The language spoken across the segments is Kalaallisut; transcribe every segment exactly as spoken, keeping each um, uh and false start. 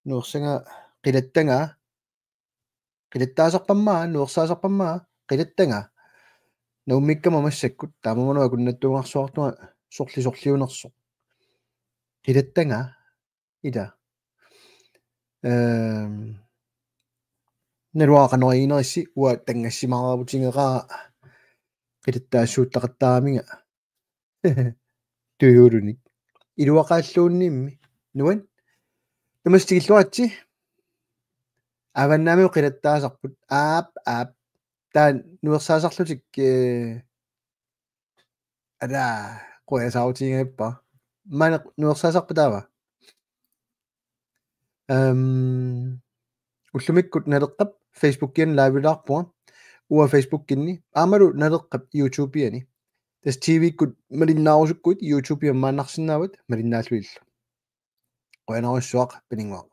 nuersagaa, qilatsagaa, qilatsaasarpammaa, nuersaasarpammaa, qilatsagaa. Naammagikkama massakkut, taamaammat akunnattuungarsuartunga sorli sorliunersoq. Qilatsagaa, ila. Ehm, naluara qanoq iginerissi, uanga tanngassimaarutigeqaara qilatsaassuuttaqattaaramiga. Tujuulunik. Iluaqaalluunniimmi. Nuann'. Tamassi tikilluaritsi. Avannaamiut qilatsaasarput. Aap, aap. Taava nuersaasarlutik, eh, ala, qujasaarutigigaluarpara. Maanna nuersaasarpa taava? Ehm, ullumikkut Naleqqap Facebookiani livelaarpunga. Uanga Facebookinni. Aammalu Naleqqap YouTubeiani. Tassa T V-kkut malinnaarusukkuit YouTubemi ammaannarsinnaavat malinnaallutillu. Qujanarsuaq paninnguaq.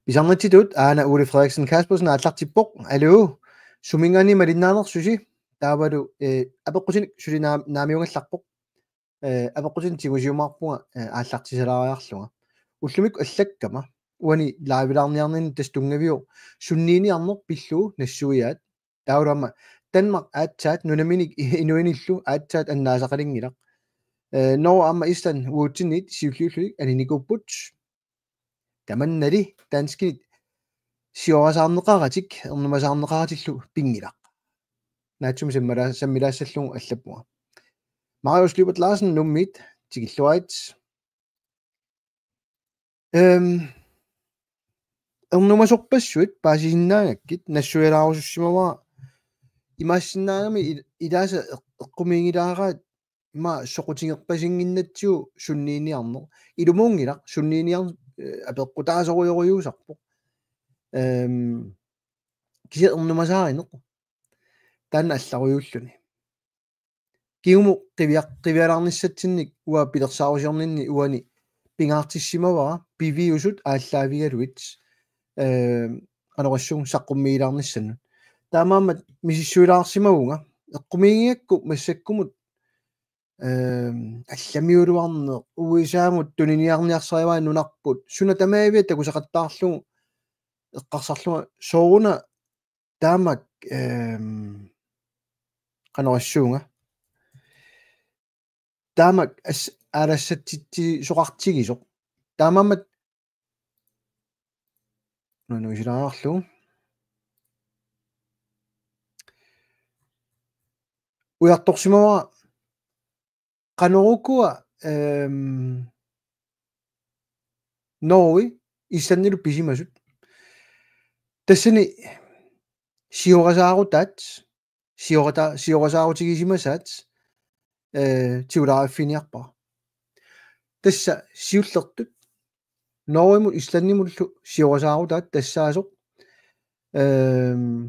Pisarnitsitut aana Ole Frederiksen Kaspersen aallartippoq. Aluu, suminngaanniit malinnaanersusi? Taavalu, eh, apeqqutinik suli naam-, naamiugallarpoq. Eh, apeqqutinik tigusiumaarpunga, eh, aallartisalaariarlunga. Ullumikkut allakkama. Uani livelaarniarninni tassa tunngaviuvoq sunniiniarneq pillugu nassuiaat. Taavalu aamma Danmark aatsaat nunaminik inuinillu aatsaat annaasaqalinngilaq. Eh, Norge aamma Island uatsinnit siulliullutik aninikuupput. Tamannali danskinit siorasaarneqaratik, ernumasaarneqaratillu pinngilaq. Naatsumik sammila-, sammilaassallugu allappunga. Marius Lyberth Larsen, Nuummiit, tikilluarit. Ehm, ernumasorpassuit paasisinnaagakkit nassuialaarusussimavara, imaassinnaagami il-, ilaasa eq-, eqqumiigilaaraat ima soqutigerpasinnginnatsigu sunniiniarneq. Ilumuunngilaq sunniiniar-, eh, apeqqutaasorujussuusarpoq. Ehm, kisianni ernumasaarineq. Taanna allarujuulluni. Kingumut qivia-, qivialaarnissatsinnik uanga pilersaarusiorninni uani pingaartissimavara piviusut aallaavigalugit, eh, qanoq oqassuunga saqqummiilaarnissannut. Taamaammat misissuilaarsimavunga. Eqqumiigigakku massakkumut, ehm, allamiuluarneq, U S A-mut tuniniarniarsarivaat nunarput, suna tamaavia takusaqattaarlugu eqqarsarlunga sooruna taamak, ehm, qanoq oqassuunga. Taamak as-, aalassatsitsisoqartigisoq. Taamaammat nuannuisilaarlugu. Ujartorsimavara qanorukua, ehm, Norge Islandilu pisimasut. Tassani siorasaarutaat, siorata-, siorasaarutigisimasuat, eh, tigulaarfiiniarpara. Tassa siullertut Norgemut Islandimullu siorasaarutaat tassaasoq, ehm,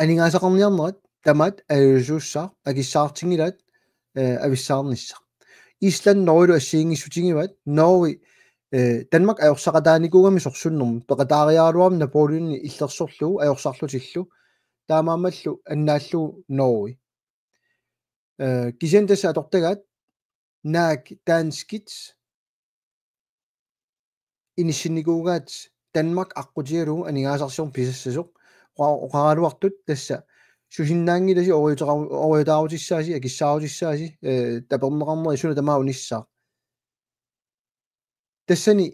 aningaasaqarniarnerat tamaat ajuusuussaaq, akissaartinngilaat, eh, avissaarnissaq. Island Norgelu assigiinngissutigivaat, Norge, eh, Danmark ajorsaqataanikuugami sorsunnermut, peqataariaraluarami Napoleonip illersorlugu ajorsarlutillu, taamaammallu annaallugu Norge. Eh, kisianni tassa atortagaat naak danskit inissinnikuugaat Danmark aqqutigalugu aningaasarsiorneq pisassasoq. Oqa-, oqaraluartut tassa susinnaanngilasi, oriutera-, oriutaarutissaasi, akissaarutissaasi, eh, taperneqarneri suna tamaat unissaaq. Tassani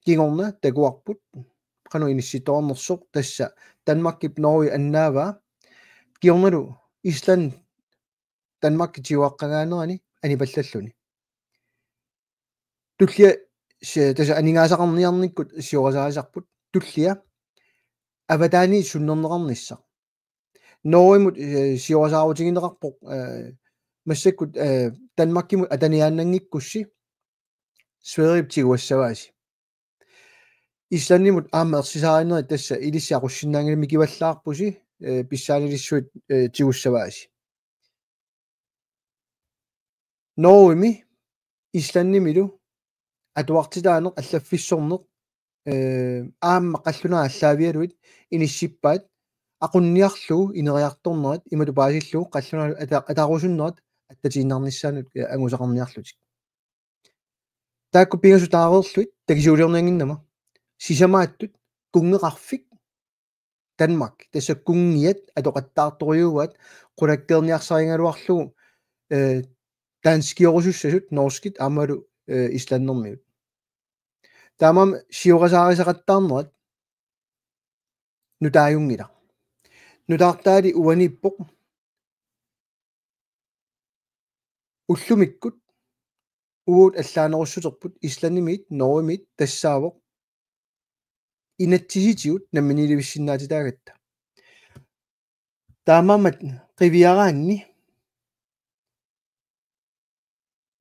kingorna takuarput qanoq inissittoqarnersoq, tassa Danmarkip Norge annaavaa, kingornalu Island Danmarkip tiguaqqagaanerani anipallalluni. Tullia si-, tassa aningaasaqarniarnikkut siorasaarisarput, tullia avataaniit sunnerneqarnissaq. Norgemut, eh, siorasaarutigineqarpoq, eh, massakkut, eh, Danmarkimut ataniaannanngikkussi Sverigep tiguassavaasi. Islandimut aamma ersisaarinerit tassa ilissi aqussinnaanngilaq, mikivallaarpusi, eh, pissaanilissuit, eh, tigussavaasi. Norgemi Islandimilu atuartitaaneq allaffissorneq, eh, aamma qallunaat aallaavigalugit inissippaat, aqunniarlugu ineriartornerat imatut paasillugu qallunaat ata-, atarusunnerat attatiinnarnissaannut, eh, angusaqarniarlutik. Taakku pingasut taareerlugit takisuuliorniannginnama. Sisamaattut kunngeqarfik Danmark. Tassa kunngiat atoqattaartorujuugaat qulakkeerniarsarigaluarlugu, eh, danskiorusussasut norskit aammalu, eh, islandermiut. Taamaammat siorasaarisaqattaarnerat nutaajunngilaq. Nutaartaali uaniippoq. Ullumikkut uagut allaanerussuterput Islandimiit Norgemiit tassaavoq inatsisitigut namminiilivissinnaatitaagatta. Taamaammat qiviaraanni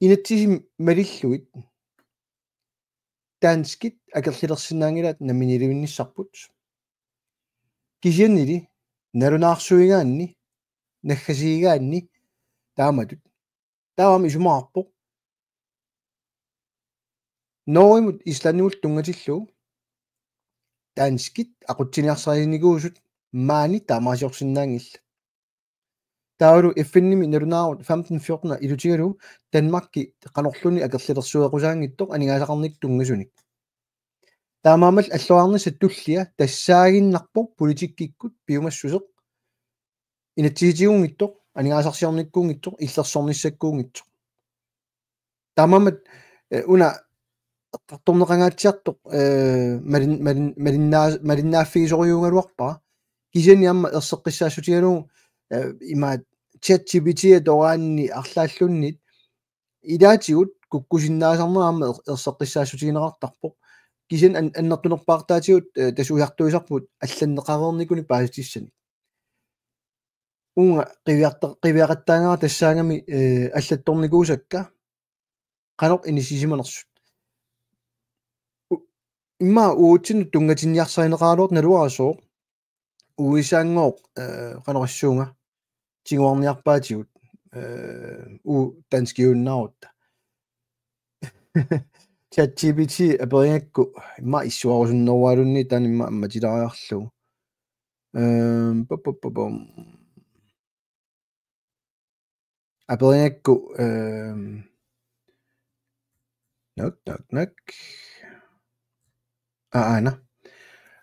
inatsisit malillugit danskit akerlilersinnaanngilaat namminiilivinnissarput. Kisiannili nalunaarsuigaanni, naggasiigaanni taamatut. Taava aamma isumaqarpoq Norgemut Islandimullu tunngatillugu danskit aqutsiniarsarisinikuusut maani taamaasiorsinnaanngillat. Taavalu F N-imi nalunaarut femten fjorten ilutigalugu Danmarki qanorluunniit akerlilersueqqusaanngitsoq aningaasaqarnikkut tunngasunik. Taamaammallu alloriarnissat tullia tassaaginnarpoq politikkikkut piumassuseq inatsisitigunngitsoq, aningaasarsiornikkuunngitsoq, illersornissakkuunngitsoq. Taamaammat, eh, una eqqartorneqangaatsiartoq, eh, malin-, malin-, malinnaa-, malinnaaffigisorujuugaluarpara. Kisianni aamma erseqqissaassutigalugu, eh, imaat ChatGPT-atoraanni arlaallunniit ilaatigut kukkusinnaasarneq aamma er-, erseqqissaassutigineqartarpoq. Kisianni an-, annertunerpaartaatigut, eh, tassa ujartuisarput allanneqareernikunik paasitissanik. Uunga qiviarta-, qiviaqattaagara tassaagami, eh, allattornikuusakka qanoq inissisimanersut. U-, immaqa uatsinnut tunngatinniarsarineqaraluartoq naluara sooq U S A-nngooq, eh, qanoq issuunga tiguarniarpaatigut, eh, u danskiunnaarutta. ChatGPT aperigakku immaqa issuarusunnerualuunniit taanna immaqa ammatilaariarlugu. Ehm, pop, pop, pop, pop. Aperigakku, ehm, nok, nok, nok. Ah, aana.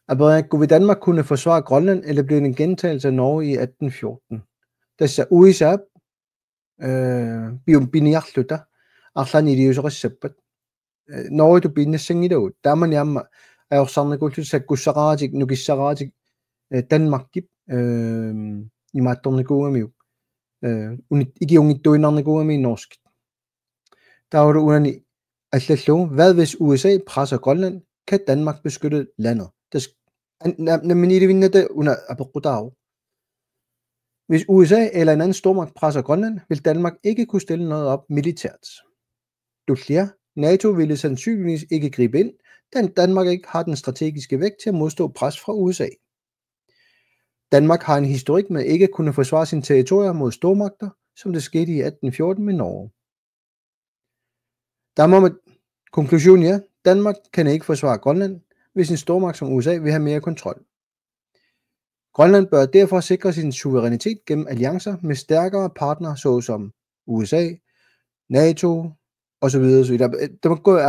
Aperigakku: Vil Danmark kunne forsvare Grønland, eller bliver det en gentagelse af Norge i atten fjorten? Tassa U S A, eh, piumpiniarluta arlaannik iliuuseqassappat. Eh, Norge tupiinnassanngilagut. Taamani aamma ajorsarnikuullutik sakkussaqaratik, nukissaqaratik, eh, Danmarkip, eh, imaattornikuugamiuk. Eh, unit-, ikiunngittuinnarnikuugami norskit. Taavalu uani allallugu: Hvad hvis U S A presser Grønland? Kan Danmark beskytte landet? Tassa an-, nam-, namminiilivinnata una apeqqutaavoq. Hvis U S A eller en anden stormagt presser Grønland, vil Danmark ikke kunne stille noget op militært. Tullia: NATO ville sandsynligvis ikke gribe ind, da Danmark ikke har den strategiske vægt til at modstå pres fra U S A. Danmark har en historik med ikke at kunne forsvare sine territorier mod stormagter, som det skete i atten fjorten med Norge. Taamaammat konklusionen er: Danmark kan ikke forsvare Grønland, hvis en stormagt som U S A vil have mere kontrol. Grønland bør derfor sikre sin suverænitet gennem alliancer med stærkere partnere såsom U S A, NATO og så videre, så videre. Der må gå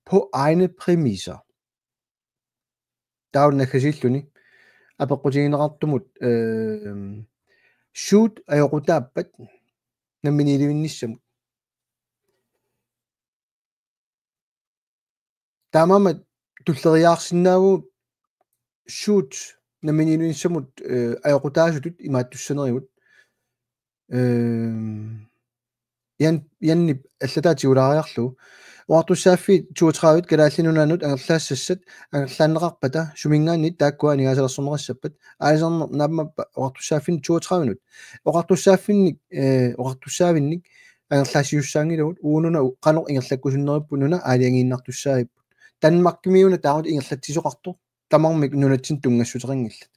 på egne præmisser. Taava naggasiilluni apeqqutigineqartumut, eh, suut ajoqutaappat namminiilivinnissamut. Taamaammat tulleriiaarsinnaavugut suut namminiilivinnissamut, eh, ajoqutaasutut imaattussanerigut. Ehm, Jan, Janip allataa tigulaariarlugu: Oqartussaaffiit toogtredive Kalaallit Nunaannut angerlaassassat angerlaanneqarpata suminngaanniit taakkua aningaasalersorneqassappat? Aalisarneq naammappa oqartussaaffinnik toogtredive-nut? Oqartussaaffinnik, eh, oqartussaavinnik angerlaassisussaanngilagut, uununa u-, qanoq ingerlakkusunneripput, nuna aalajangiinnartussaavipput. Danmarkimiuna taamatut ingerlatsisoqartoq tamarmik nunatsinni tunngassuteqanngillat.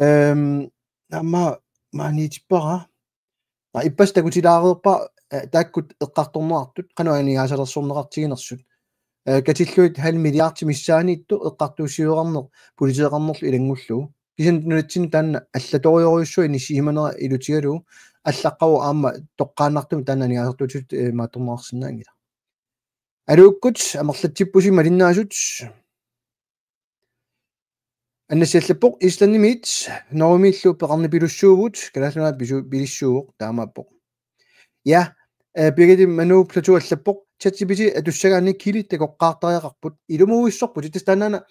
Ehm, aamma maaniitippara. Aa, ippassaq takutilaareerpara, eh, taakkut eqqartorneqartut, qanoq aningaasalersorneqartiginersut. Eh, katillugit halv milliard missaaniittoq eqqartuussiveqarneq politeeqarnerlu ilanngullugu. Kisianni nunatsinni taanna allatorujussuaq inissisimanera ilutigalugu allaqqavoq aamma toqqaannartumik taanna aningaasartuutitut, eh, imaattorneqarsinnaanngilaq. Aluukkut amerlatsippusi malinnaasut. Annassiallappoq Islandimiit Norgemiillu peqarnipilussuuvugut, Kalaallit Nunaat pisu-, pilissuuvoq, taamaappoq. Ja, eh, Birgit Manu Platou allappoq, ChatGPT atussagaanni kilde takoqqaartariaqarput, ilumuuissorputit, tassa taannaana,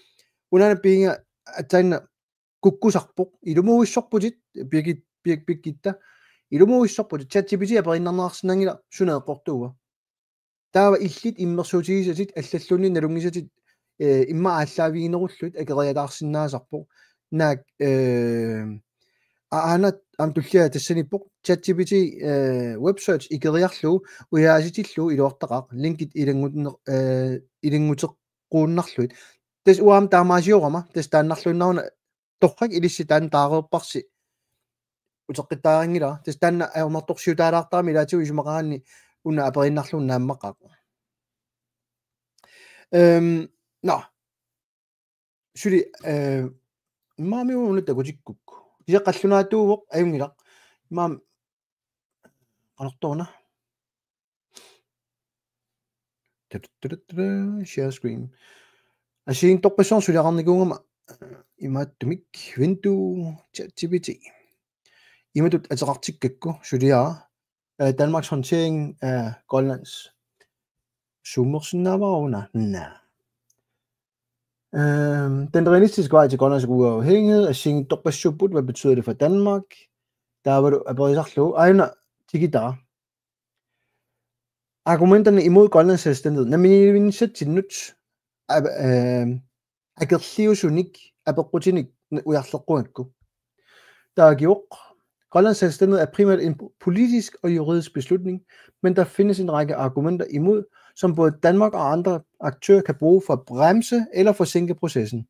unaana piinga atsaanna kukkusarpoq, ilumuuissorputit, Birgit, Birg-, Birgitta, ilumuuissorputit, ChatGPT aperiinnarneqarsinnaanngilaq suna eqqortuua. Taava illit immersuutigisatit allalluunniit nalunngisatit, eh, immaqa aallaaviginerullugit akeriataarsinnaasarpoq. Naak, eh, a-, aana aamma tullia tassaniippoq, ChatGPT, eh, web search ikeriarlugu ujaasitillugu iluartaqaaq, linkit ilanngunner-, eh, ilannguteqquunnarlugit. Tassa uanga aamma taamaasiorama, tassa taannarluinnaruna torrak ilissi taanna taareerparsi uteqqittariaqanngilara. Tassa taanna ajornartorsiutaalaartarami ilaatigut isumaqaraanni una aperiinnarlugu naammaqqaaq. Ehm, nå. Suli, eh, immaqa una takutikkukku. Kisianni qallunaatuuvoq ajunngilaq. Immaqa qanortoq una. Tut, tut, tut, tut, share screen. Assigiinngitsorpassuarnik suliaqarnikuugama, eh, imaattumik vindue ChatGPT. Imatut ateqartikkakku suliara, eh, Danmarks håndtering af Grønlands. Zoomersinnaavara una. Naa. Øhm, den realistiske vej til Grønlands uafhængighed er singet dobbeltsuppet. Hvad betyder det for Danmark? Der var du aperisarlu. Aina tikita. Argumenterne imod Grønlands selvstændighed. Namminiilivinnissatsinnut. Ab-, øhm, akerliusunik, apeqqutinik, ujarleqqugakku. Der er gjort. Grønlands selvstændighed er primært en po-, politisk og juridisk beslutning, men der findes en række argumenter imod, som både Danmark og andre aktører kan bruge for at bremse eller forsinke processen.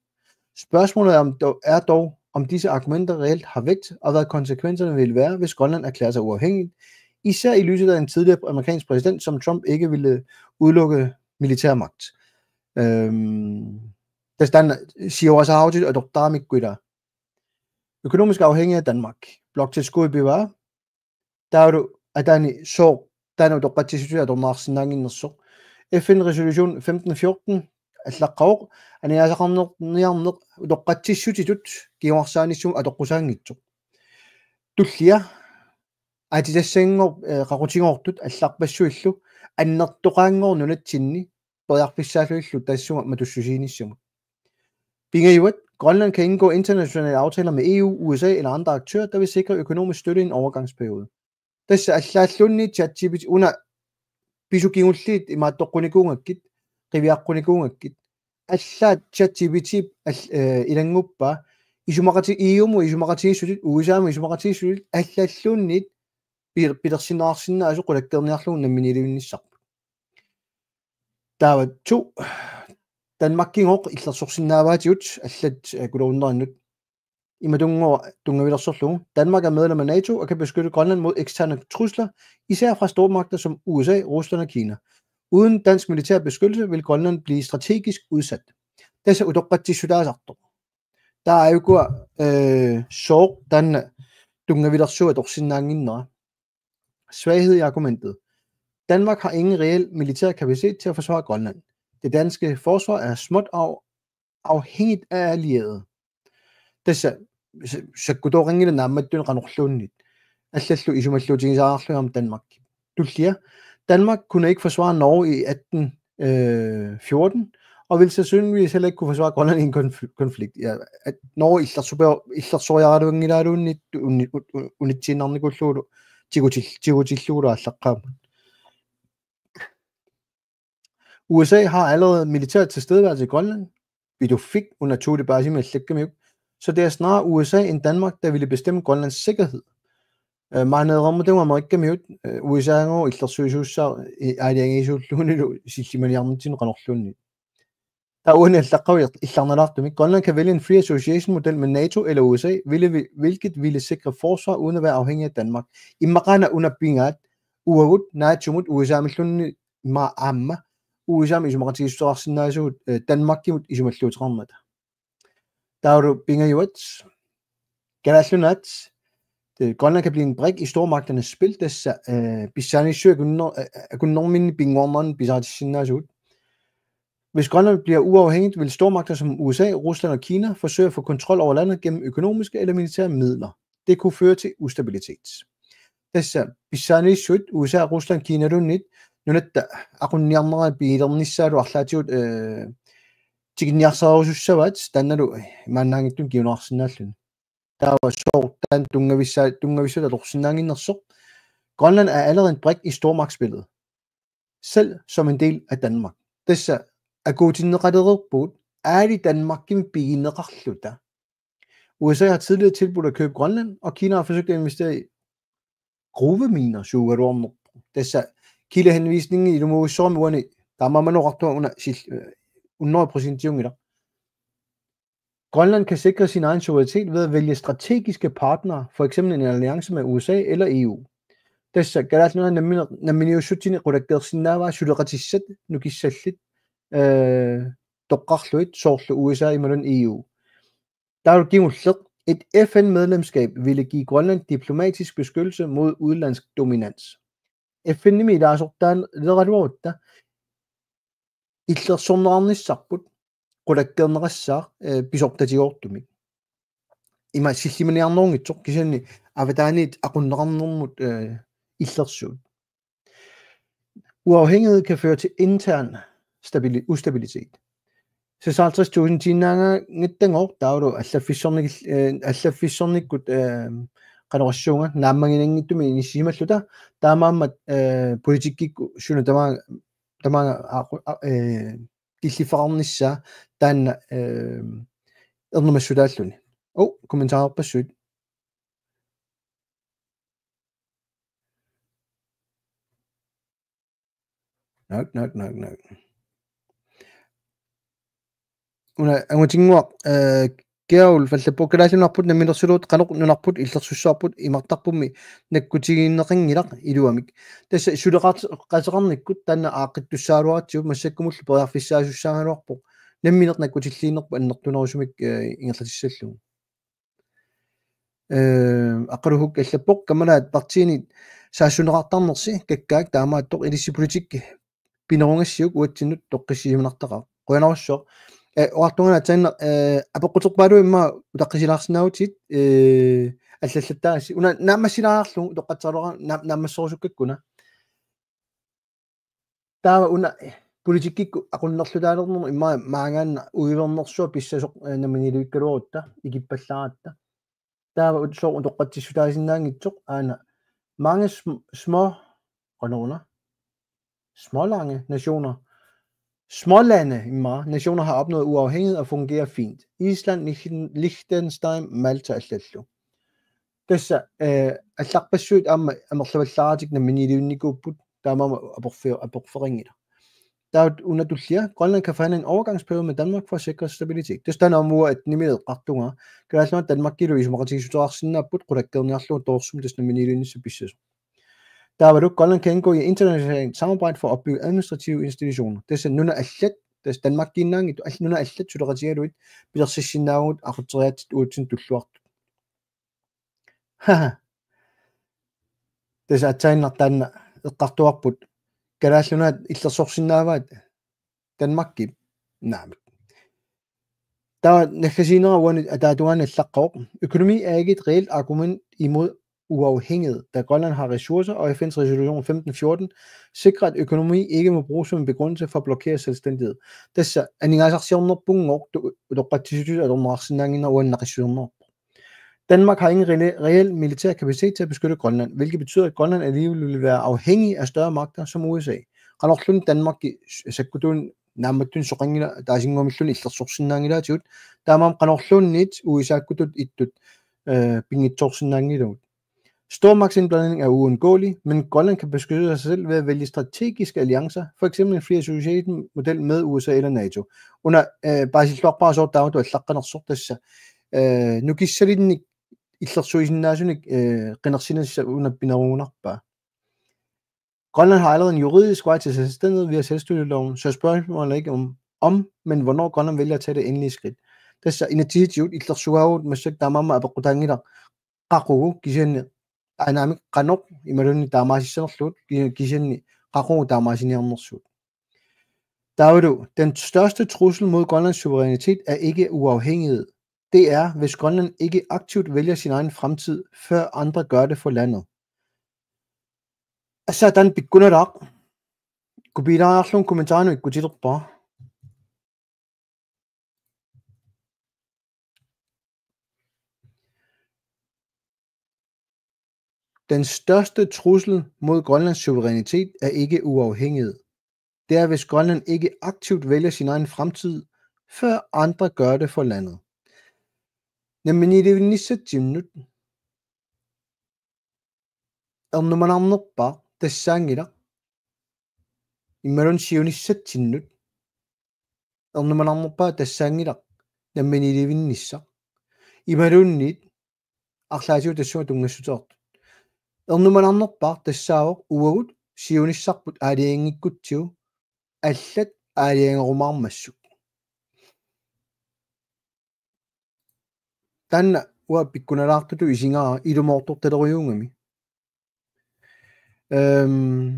Spørgsmålet er, om dog, er dog, om disse argumenter reelt har vægt, og hvad konsekvenserne vil være, hvis Grønland erklærer sig uafhængigt, især i lyset af en tidligere amerikansk præsident, som Trump ikke ville udelukke militærmagt. Øhm, tassa taanna siorasaarutit atortaramikku ila. Økonomisk afhængig af Danmark. Bloktilskud bevarer. Taavalu ataani sooq taanna utoqqatsissutitut atorneqarsinnaannginnersoq. F N resolution femten fjorten allaqqavoq, aningaasaqarniarneq utoqqatsissutitut kinguarsaanissamut atoqqusaanngitsoq. Tullia aatsitassanngor-, eh, qaqutigoortut allarpassuillu annertoqaanngooq nunatsinni periarfissaallugillu tassunga matussusiinissamut. Pingajuat: Grønland kan indgå internationale aftaler med E U, U S A eller andre aktører, der vil sikre økonomisk støtte i en overgangsperiode. Tassa allaalluunniit ChatGPT una pisut kingulliit imaattoqqunikuugakkit, qiviaqqunikuugakkit. Allaat ChatGPT al-, eh, ilannguppaa isumaqati-, E U-mut isumaqatigiissutit, U S A-mut isumaqatigiissutit, allaalluunniit pi-, pilersinneqarsinnaasut qulakkeerniarlugu namminiilivinnissarput. Taava to. Danmarkigooq illersorsinnaavaatigut allat, eh, kuloorneranut. Imatunngooq tunngavilersorlugu: Danmark er medlem af NATO og kan beskytte Grønland mod eksterne trusler, især fra stormagter som U S A, Rusland og Kina. Uden dansk militær beskyttelse vil Grønland blive strategisk udsat. Tassa utoqqatsissutaasartoq. Taava aajuku, eh, sooq taanna tunngavilersuut atorsinnaannginnera. Svaghed i argumentet. Danmark har ingen reel militær kapacitet til at forsvare Grønland. Det danske forsvar er småt af-, afhængigt af allierede. Tassa sa-, sakkutooqanngilaq naammattunik qanorluunniit. Allallu isumalluutigisarlugu aamma Danmark. Tullia: Danmark kunne ikke forsvare Norge i atten, øh, fjorten, og vil sandsynligvis heller ikke kunne forsvare Grønland i en konf-, konflikt. Ja, at Norge illersupe-, illersoriaraluanngilaaluunniit uni-, u-, u-, unitsiinnarnikuullugulu tigutil-, tigutillugulu aallaqqaammut. U S A har allerede militær tilstedeværelse i Grønland. Pituffik, una Thule Basimi allakkamiuk. Så det er snarere U S A end Danmark, der ville bestemme Grønlands sikkerhed. Øh, maneerermut Amerikamiut, øh, U S A-gooq illersuisuussaaq, øh, aalajangiisuulluunilu sillimaniarnitsinni qanorluunniit. Taava uani allaqqavoq illarnalaartumik: Grønland kan vælge en free association model med NATO eller U S A, ville vi-, hvilket ville sikre forsvar uden at være afhængig af Danmark. Immaqaana una pigaat uagut NATO-mut U S A-milluunniit immaqa aamma U S A-mut isumaqatigiissuteqarsinnaasugut, øh, Danmarkimut isumalluuteqarmata. Taavalu pingajuat: Kalaallit Nunaat, det, Grønland kan blive en brik i stormagternes spil, tassa, øh, pissaanissui akunner-, øh, akunnerminni pinnguarnerani pisaritissinnaasugut. Hvis Grønland bliver uafhængigt, vil stormagter som U S A, Rusland og Kina forsøge at få kontrol over landet gennem økonomiske eller militære midler. Det kunne føre til ustabilitet. Tassa pissaaniissuit U S A, Rusland, Kinaluunniit nunatta aqunniarnerat pigilernissaat arlaatigut, eh, tikinniarsarusussavaat taannalu imaannaanngitsunik kinguneqarsinnaalluni. Taava sooq taanna tunngavissaa-, tunngavissat atorsinnaannginnersoq. Grønland er allerede en brik i stormagtsspillet, selv som en del af Danmark. Tassa akuutinneqalereerpugut, aali Danmarkimut pigineqarluta. U S A har tidligere tilbudt at købe Grønland, og Kina har forsøgt at investere i gruveminer, suugaluarnerpoq. Tassa kildehenvisningi ilumuussormi uani taamaammat oqartunga una sil-, eh, hundrede procentiunngilaq. Grønland kan sikre sin egen suverænitet ved at vælge strategiske partnere, for eksempel en alliance med U S A eller E U. Tassa Kalaallit Nunaat nammi-, namminiussutsini qulakkeersinnaavaa suleqatissat nukissallit, eh, toqqarlugit soorlu U S A imaluunniit E U. Taava kingulleq: Et F N-medlemskab ville give Grønland diplomatisk beskyttelse mod udenlandsk dominans. F N-imi ilaasortaaleraluarutta illersorneqarnissarput qulakkeerneqassaaq, eh, pisortatigoortumik. Ima sillimaniarnerunngitsoq kisianni avataaniit aqunneqarnermut, eh, illersuut. Uafhængighed kan føre til intern stabili-, ustabilitet. Seksoghalvtreds tusind tiinnaangattagooq taavalu allaffissornik-, eh, allaffissornikkut, eh, qanorsuunga naammaginanngitsumik inissisimalluta taamaammat, eh, politikkikkut suna tamaanga, tamaanga aaqu-, a-, eh, killiffeqarnissaa taanna, eh, ernumassutaalluni. Oh, kommentarerpassuit. Nok, nok, nok, nok. Una angutinnguaq, eh, Kiaul fallappoq: Kalaallit Nunarput namminersulluta qanoq nunarput illersussavarput imartarpummi nakkutigineqanngilaq iluamik. Tassa suleqat-, qateqarnikkut taanna aaqqittussaagaluaratsigu massakkumullu periarfissaasussaagaluarpoq. Nammineq nakkutilliinerput annertunerusumik, eh, ingerlatissallugu. Eh, Aqqaluhuk allappoq: Kammalaat partiinit saassunneqartarnersi kakkaak taamaattoq, ilissi politikki pinerugassiuk uatsinnut toqqissisimanartaqaaq. Qujanarsuaq. Eh, oqartunga aatsaannaq, eh, apeqquterpaaluit immaqa utaqqisilaarsinnaavutit, eh, allallattaassi. Una naammassilaarlugu utoqqatseraluara naam-, naammasserusukkakkuna. Taava una politikkikkut aqunnerlutaalernermut immaqa maangaannaq uivernersuaq pissasoq, eh, namminiilivikkaluarutta ikippallaaratta. Taava ut-, sooq utoqqatsissutaasinnaanngitsoq aana. Mange sm-, små, qanoruna? Smålande nationer. Smålande immaqa nationer har opnået uafhængighed og fungerer fint. Island, Liechten-, Liechtenstein, Malta allallu. Tassa, eh, allarpassuit aamma amerlavallaaratik namminiilivinnikuupput taamaammat aporfi-, aporfeqanngilaq. Taava una tullia: Grønland kan forhandle en overgangsperiode med Danmark for at sikre stabilitet. Tassa taanna aamma uanga attenimi eqqartunga. Kalaallit Nunaat Danmarkilu isumaqatigiissuteqarsinnaapput qulakkeerniarlugu toorsummik tassa namminiilivinnissaq pissasoq. Taavalu: Grønland kan indgå i internationalt samarbejde for at opbygge administrative institutioner. Tassa nunat allat, tassa Danmarkiinnaanngitsut, all-, nunat allat suleqatigalugit pilersissinnaavagut aqutseriaatsit uatsinnut tulluartut. Tassa aatsaannaq taanna eqqartugarput: Kalaallit Nunaat illersorsinnaavaat Danmarkip? Naamik. Taava naggasiinera uani ataatungaani allaqqavoq: Økonomi er ikke et reelt argument imod uafhængighed, da Grønland har ressourcer, og F N's resolution femten fjorten sikrer, at økonomi ikke må bruges som en begrundelse for at blokere selvstændighed. Tassa aningaasarsiornerpunngooq tu-, utoqqatsissutitut atorneqarsinnaannginnera uani naqissuserneqarpoq. Danmark har ingen rele-, reel militær kapacitet til at beskytte Grønland, hvilket betyder, at Grønland alligevel vil være afhængig af større magter som U S A. Qanorluunniit Danmarki s-, sakkutuun naammattunik soqanngilaq, taasinnguamilluunniit illersorsinnaanngilaatigut, taamaammat qanorluunniit U S A-kkutut ittut, eh, pinngitsoorsinnaanngilagut. Stormagtsindblanding er uundgåelig, men Grønland kan beskytte sig selv ved at vælge strategiske alliancer, for eksempel en free association model med U S A eller NATO. Una, eh, paasilluarpara sooq taamatut allaqqanersoq tassa, eh, nukissalinnik illersuisinnaasunik, eh, qinersinissaq una pinerugunarpaa. Grønland har allerede en juridisk vej til selvstændighed via selvstyreloven, så spørgsmålet er ikke om, om, men hvornår Grønland vælger at tage det endelige skridt. Tassa inatsisitigut illersugaagut massakkut taamaammat apeqqutaanngilaq qaqugu kisianni aanaamik qanoq imaluunniit taamaasissanerlugu ki-, kisianni qaqugu taamaasiniarnersugut. Taavalu, den største trussel mod Grønlands suverænitet er ikke uafhængighed. Det er, hvis Grønland ikke aktivt vælger sin egen fremtid, før andre gør det for landet. Assa, taanna pikkunaraaq. Kopiilaariarlugu kommentarinut ikkutilerpara. Den største trussel mod Grønlands suverænitet er ikke uafhængighed. Det er, hvis Grønland ikke aktivt vælger sin egen fremtid, før andre gør det for landet. Namminiilivinnissatsinnut ernumanarnerpaaq tassaanngilaq. Imaluunniit siunissatsinnut ernumanarnerpaaq tassaanngilaq namminiilivinnissaq. Imaluunniit arlaatigut tassunga tunngassuteqartut. Ernumanarnerpaaq tassaavoq uagut siunissarput aalajangiikkutsigu allat aalajangerumaarmassuk. Taanna uanga pikkunalaartutut isigaara ilumoortortalerujuugami. Øhm.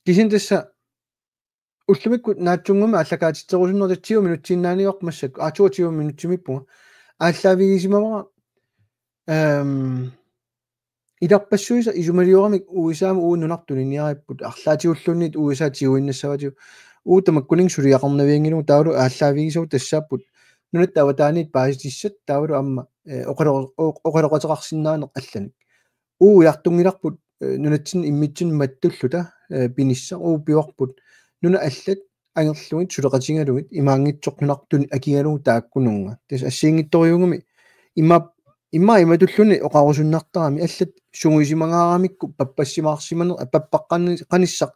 Kisianni tassa ullumikkut naatsunnguamik aallakaatitserusunnerata tyve minutsiinnaaniuarput massakkut, aa, toogtyve minutsimiippunga. Aallaavigisimavara, øhm, ilarpassuisa isumalioramik U S A-mut uagut nunarput tuniniaripput, arlaatigulluunniit U S A tiguinnassavatigut. Uagut tamakkuninnga suliaqarnavianngilagut, taavalu aallaavigisavut tassaapput nunatta avataaniit paasitissat taavalu aamma, eh, oqalo-, o-, oqaloqateqarsinnaaneq allanik. Uagut ujartunngilarput, eh, nunatsinni immitsinnut mattulluta, eh, pinissaq, uagut pivarput nunat allat angerlugit suleqatigalugit imaanngitsoq nunarput akigalugu taakkununnga. Tassa assigiinngitsorujuugami immaqa, immaqa imatulluunniit oqarusunnartarami, allat sungiusimangaaramikku pappassimaarsimaneq, pappaqqani-, qanissaq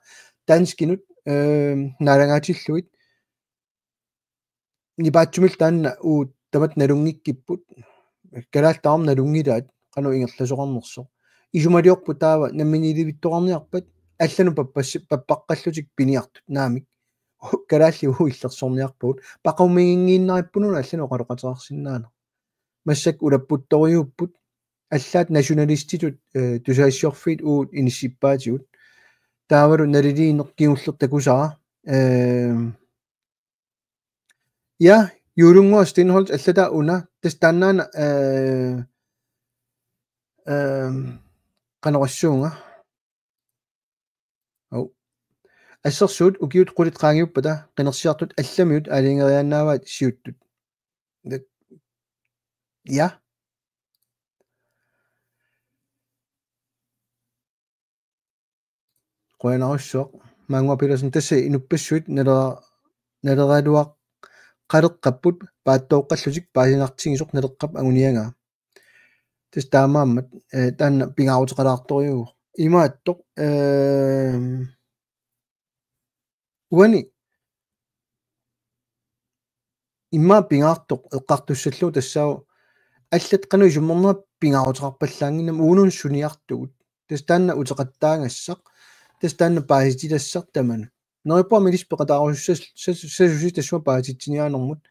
danskinut, øhm, naalagaatillugit. Nipaatsumillu taanna uagut tamatta nalunngikkipput, kalaallit tamarmik nalunngilaat qanoq ingerlasoqarnersoq. Isumaliorput taava namminiilivittoqarniarpat allanut pappassi-, pappaqqallutik piniartut naamik. Kalaallit uagut illersorniarpagut. Paqumiginngiinnarippugut una allanut oqaloqateqarsinnaaneq. Massakkut ulapputtorujuupput, allaat nationalistitut, eh, tusagassiorfiit uagut inissippaatigut. Taavalu naliliineq kingulleq takusara. Eh, ja, Juulunnguaq Stenholt allataa una, tassa taannaana, eh, eh, qanorsuunga. Au. Assersuut ukiut qulit qaangiuppata qinersiartut allamiut aalajangeriaannaavaat siuttut. Ja. Qujanarsuaq. Maannguaq Petersen, tassa inuppassuit nalera-, naleraluaqaleqqapput paattooqqallutik paasinartigisoq naleqqap anguniagaa. Tassa taamaammat, eh, taanna pingaaruteqalaartorujuuvoq. Imaattoq, ehm, uani immaqa pingaartoq eqqartussallugu tassaavoq allat qanoq isummernerat pingaaruteqarpallaannginnami uunun suniartugut. Tassa taanna uteqattaagassaq, tassa taanna paasititassaq tamanut. Neriuppunga ilissi peqataarusussas-, sas-, sasusi tassuma paasititsiniaanermut.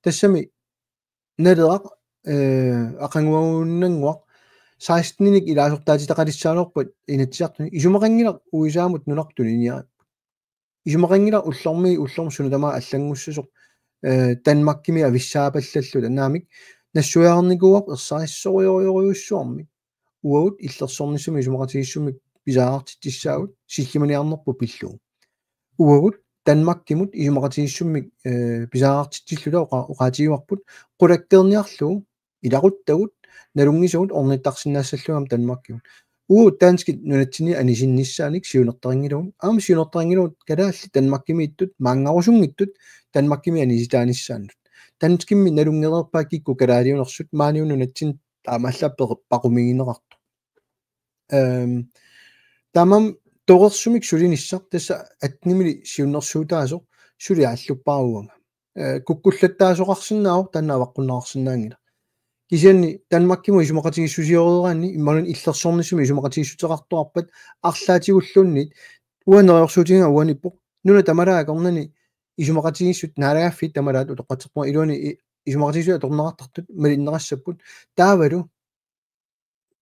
Tassami Naleraq, eh, aqaguagunnannguaq seksteninik ilaasortaatitaqalissagaluarpat Inatsisartuni. Isumaqanngilaq U S A-mut nunarput tuniniarippoq. Isumaqanngilaq ullormiit ullormut suna tamaat allanngussasoq, eh, Danmarkimi avissaapallalluta. Naamik, nassuiarnikuuarput ersarissorujorujussuarmik. Uagut illersornissamik isumaqatigiissummik pisariaqartitsissaagut, sillimaniarnerput pillugu. Uagut Danmarkimut isumaqatigiissummik, eh, pisariaqartitsilluta oqa-, oqaatigivarput, qulakkeerniarlugu, ilaquttagut, nalunngisagut ornittarsinnaassallugu aamma Danmarkimut. Uagut danskit nunatsinni anisinnissaannik siunertarinngilagut, aamma siunertarinngilagut kalaallit Danmarkimiittut, maanngarusunngitsut, Danmarkimi anisitaanissaannut. Danskimmi nalunngereerpaat kikkut kalaaliunersut, maaniuna nunatsinni taamaallaat peq-, paqumigineqartoq. Ehm, taamaammat torersumik sulinissaq tassa attenimili siunnersuutaasoq suli aalluppara uanga. Eh, kukkullattaasoqarsinnaavoq, taanna avaqqunneqarsinnaanngilaq. Kisianni Danmarkimut isumaqatigiissusioreeraanni imaluunniit illersornissamik isumaqatigiissuteqartoqarpat arlaatigulluunniit uanga neriorsuutigiga uaniippoq nuna tamalaat akornanni isumaqatigiissut naalagaaffiit tamalaat utoqqatserpunga iluani i-, isumaqatigiissut atorneqartartut malinneqassapput taavalu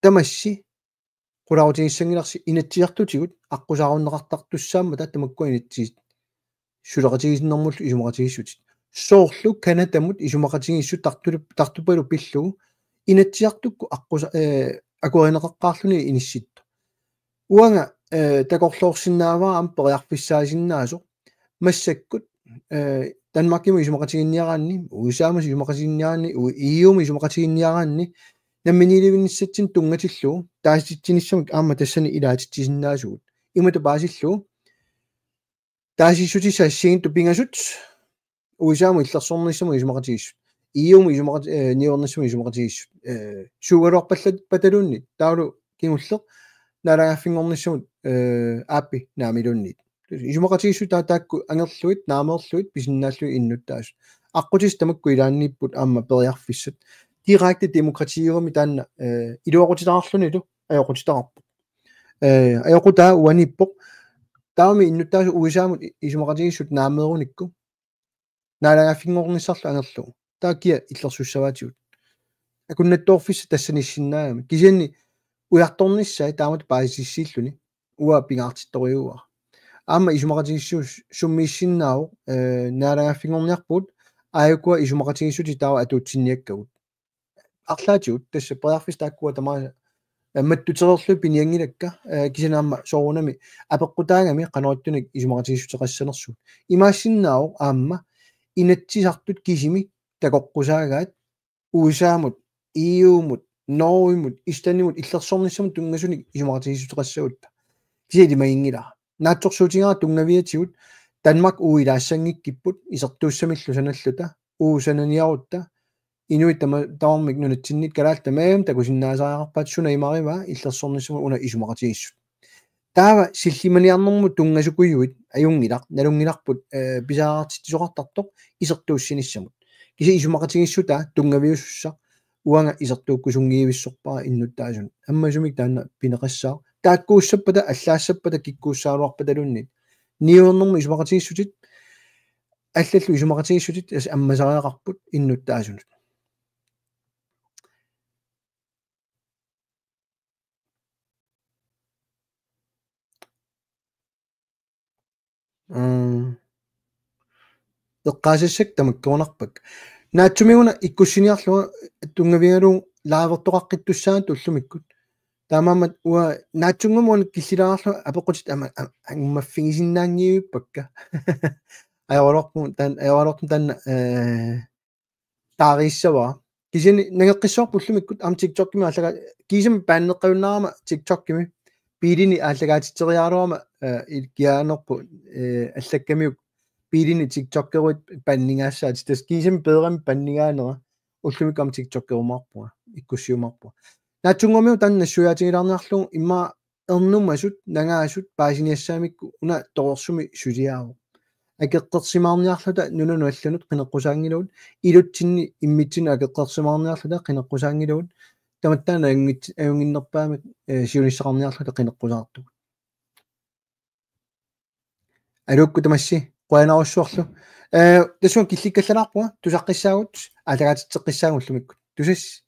tamassi Qularutigissanngilarsi Inatsisartutigut aqqusaarunneqartartussaammata tamakkua inatsit suleqatigisinnermullu isumaqatigiissutit. Soorlu Canadamut isumaqatigiissut tartulu-, tartupalu pillugu Inatsisartukkut aqqusa-, eh, akuerineqaqqaarluni inissittoq. Uanga, eh, takorloorsinnaavara aamma periarfissaasinnaasoq. Massakkut, eh, Danmarkimut isumaqatiginniaraanni, U S A-mut isumaqatiginniaraanni, U-, E U-mut isumaqatiginniaraanni, namminiilivinnissatsinnut tunngatillugu, taasitsinissamik aamma tassani ilaatitsisinnaasugut. Imatut paasillugu, taasissutissat assigiinngitsut pingasut, U S A-mut illersornissamut isumaqatigiissut. E U-mut isumaqat-, eh, niuernissamut isumaqatigiissut. Eh, suugaluarpallappataluunniit, taavalu kingulleq, naalagaaffinngornissamut, eh, aappi naamiluunniit. Isumaqatigiissut taa-, taakku angerlugit, naameerlugit, pisinnaallugit innuttaasut. Aqqutissat tamakku ilaanniipput aamma periarfissat. Direkte demokratiugami taanna, eh, iluaqutitaqarlunilu ajoqutitaqarpoq. Eh, ajoqutaa uaniippoq. Taavami innuttaasut U S A-mut i-, isumaqatigiissut naameerunikku. Naalagaaffinngornissarlu angerlugu. Taava kia illersussavaatigut. Akunnattoorfissat tassaniissinnaagami. Kisianni ujartornissaat taamatut paasissutissiilluni. Uanga pingaartittorujuuara. Aamma isumaqatigiissut summiissinnaavoq, eh, naalagaaffinngorniarpugut, aajukua isumaqatigiissutit taava atuutsinniakkagut. Arlaatigut, tassa periarfissat taakkua tamaasa, eh, mattutereerlugit pinianngilakka, eh, kisianni aamma soorunami apeqqutaagami qanoq ittunik isumaqatigiissuteqassanersugut. Imaassinnaavoq aamma Inatsisartut kisimi takoqqusaagaat U S A-mut, E U-mut, Norgemut, Islandimut illersornissamut tunngasunik isumaqatigiissuteqassagutta. Kisianni ilimaginngilara. Naatsorsuutigaara tunngaviatigut Danmark uagut ilaassanngikkipput isertuussamillu sanalluta, uagut sananiarutta, inuit tama-, tamarmik nunatsinniit kalaallit tamarmik takusinnaasariaqarpaat suna imarivaa illersornissamut una isumaqatigiissut. Taava sillimaniarnermut tunngasukujuit ajunngilaq, nalunngilarput, eh, pisariaqartitsisoqartartoq isertuussinissamut. Kisianni isumaqatigiissutaa tunngaviusussaq uanga isertuukkusunngivissorpara innuttaasunut. Ammasumik taanna pineqassaaq. Taakkuussappata, allaassappata, kikkuussagaluarpataluunniit. Niuernermut isumaqatigiissutit, allallu isumaqatigiissutit, tassa ammasariaqarput innuttaasunut. Mm. Eqqaasassakka tamakkerunarpakka. Naatsumik una ikkussiniarlunga tunngavigalugu livertoqaqqittussaagatta ullumikkut. Taamaammat uanga naatsunnguamik una killilaarlunga apeqqutit aamma, am-, angummaffigisinnaanngivippakka. Ajoraluartumik taanna, ajoraluartumik taanna, eh, taarissavara. Kisianni nangeqqissavarput ullumikkut aamma TikTokimi allaga-, kiisami paanneqqajunnaarama TikTokimi biilini aallakaatitseriaraluarama, eh, il-, kiaanerput, eh, allakkamiuk biilini TikTokeruit pannigaassaat. Tassa kiisami peerami pannigaanera ullumikkut aamma TikTokerumaarpunga, ikkussiumaarpunga. Naatsunnguamik taanna nassuiaatigilaarniarlugu immaqa ernumasut, nangaasut, paasiniassagamikku una torersumik suliaavoq. Akeqqersimaarniarluta nunanut allanut qineqqusaanngilagut, ilutsinni immitsinnut akeqqersimaarniarluta qineqqusaanngilagut, tamatta ajunngit-, ajunnginnerpaamik, eh, siunissaqarniarluta qineqqusaartugut. Aluukkut tamassi, qujanarujussuarlu. Eh, tassunga killikkallalaarpunga, tusaqqissaagut, aallakaatitseqqissaagut ullumikkut. Tusass.